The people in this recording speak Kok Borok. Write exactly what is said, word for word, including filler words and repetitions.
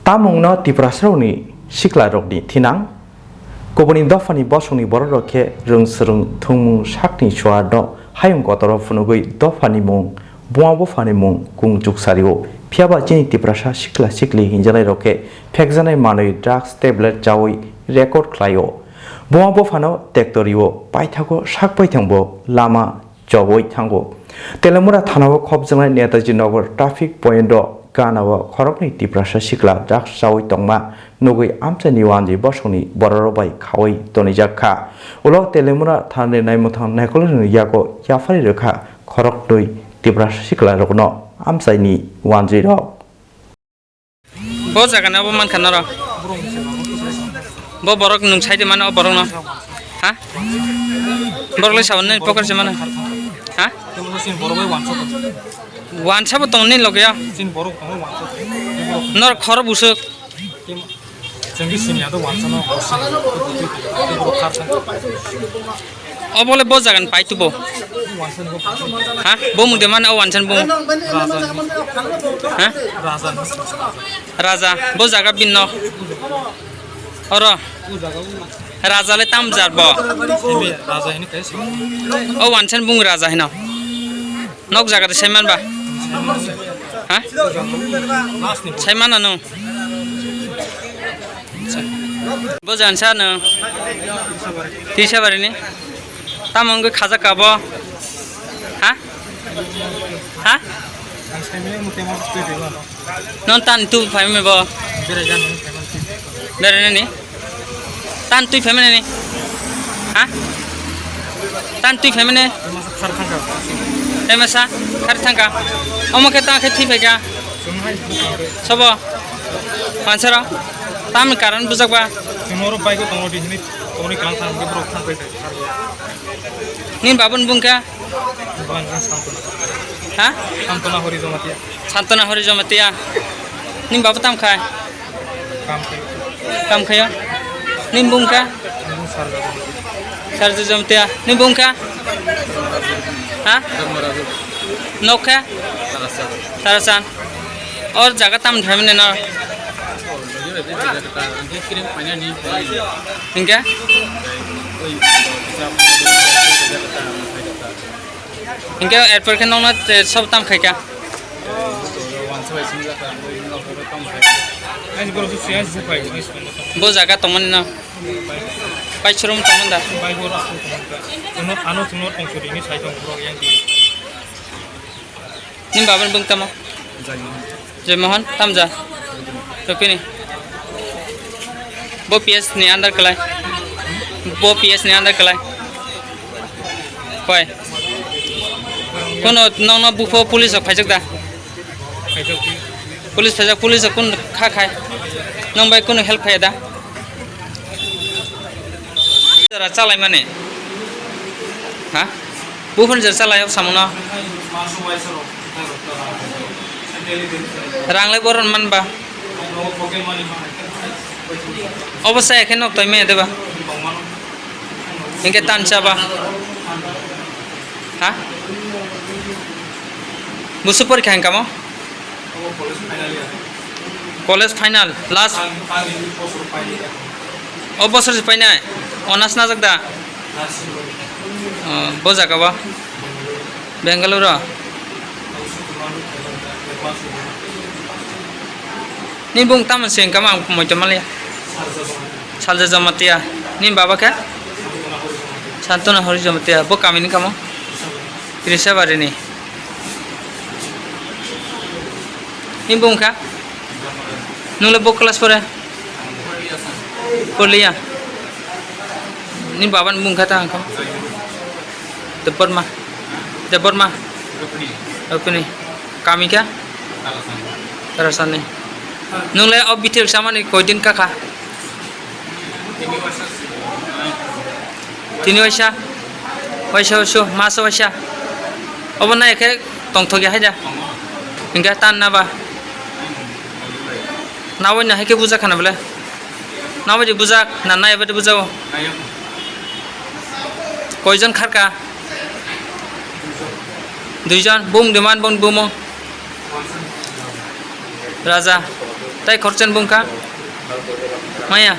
Tamungno Tiprasarokni siklarokni thinang, kubuni dophani bosongni bororok khe rwng swrwng thwngmung sakni chuarno hayung kotoro phunugwi dophani mung, buma buphani mung kung chuksario. Phiyaba chini Tiprasa sikla sikli hinjanairok khe phekjanai manwi drugs tablet chaui record khlaio. Buma buphano tektorio, paithago sak paithangbo lama chobwi thango. Telemura thanao khopjaknai Netaji Nagar traffic point o ganao khoroknwi Tiprasa sikla drugs chaui tongma nugwi amchaini wanjwi bosongni bororok bai khaui tonijak kha. Ulo Telemura thanani naimwthang naikolrokni yago yaphari rwkha khoroknwi Tiprasa siklarokno amchaini wanjwirok. Bo jaga na bo mankha noro. Bo borok nung sai de mano o borok no. Ha? Borok le sabon ni poker se mano. Ha? Wansa bo tong ni loge ya. Nor khoro busuk. Obo le bo jagan pai tubo. Ha? Bo mung de mano o wansan bo. Ha? Raja, bo jaga binno. Oro. Raja le tam jar bo. O wansan bung raja hino. Nok jaga de saiman ba. Ha? Saiman ano. Bo jansa no. Tisa barini. Tamo wngkha khajak ka bo? Ha? Ha? Ang saimanya mute ma twi twi ba. Non tan tu phaimani bo? Berai jani. Berai nani? Tan twi phaimani ni? Ha? Tan twi phaimani? Masa khar thangka. Emasa khar thangka. Omo khe ta khe twi phaika. Sobo? Mansara? Tamni karon bujak ba? Chwng oro bike o tongo di hinwi tongo ni klang thang hwnkhe borok thang pai thai. Nini babuni bung kha? Bung kha Santona. Ha? Santona Hori Jamatia. Santona Hori Jamatia. Nini baba tam khai? Kam khai. Kam khayo? Nini bung kha? Bung Sarja Jamatia. Sarja Jamatia. Nini bung kha? Ha? Dharmaraja. Nok kha? Tarasan. Tarasan. Or jaga tam phaimani no? Hingke? Hingke erpor khe nokno, eh, sob tam khaika? Bo jaga tongmani no? Paisrom tongmani da? Ano chwngno tongso rini sai tong borok yang di. Nini babani bung tamo? Joymohon. Joymohon, tamja? Rupini. Bo P S ni under kalai. Bo P S ni under kalai. Koi. Kono nokno bupho police rok phaijak da? Police phaijak, police rok kun kha khai? Nong bai kono help khaiya da? Jora chalaimani. Ha? Buphang jora chalai o samungno. Ranglai boron manba. Obo saya khe nok toimaya deba. Hingke tansa ba. Ha? Busu porikha hingkamo? College final, last. O bosor se painai? Honours najak da? O, bo jaga bo? Bengaluru. Ni bung tamo se hingkamo ang moito maliya. Salja Jamatia. Ni baba khe? Santona Hori Jamatia. Bo kamini kamo? Krisabari ni. Ni bung kha? Nung le bo class pore? Porliya. Ni baba ni bung kha ta ang kha? Debbarma. Debbarma. Rupini. Kami kha? Tarasani. Nung le o bithil samani koi din kha kha? Tini waisa, waisa, waisa, masa waisa. Obo nai khe tongthok ya hai da. Hingke tan na ba. Nawai na hai khe bujak khana bole. Nawai di bujak, na nai ba di bujak o. Koijon kharka? Duijon, bung duman, bung bumo. Raja. Tai khoroksa ni bung kha? Maya.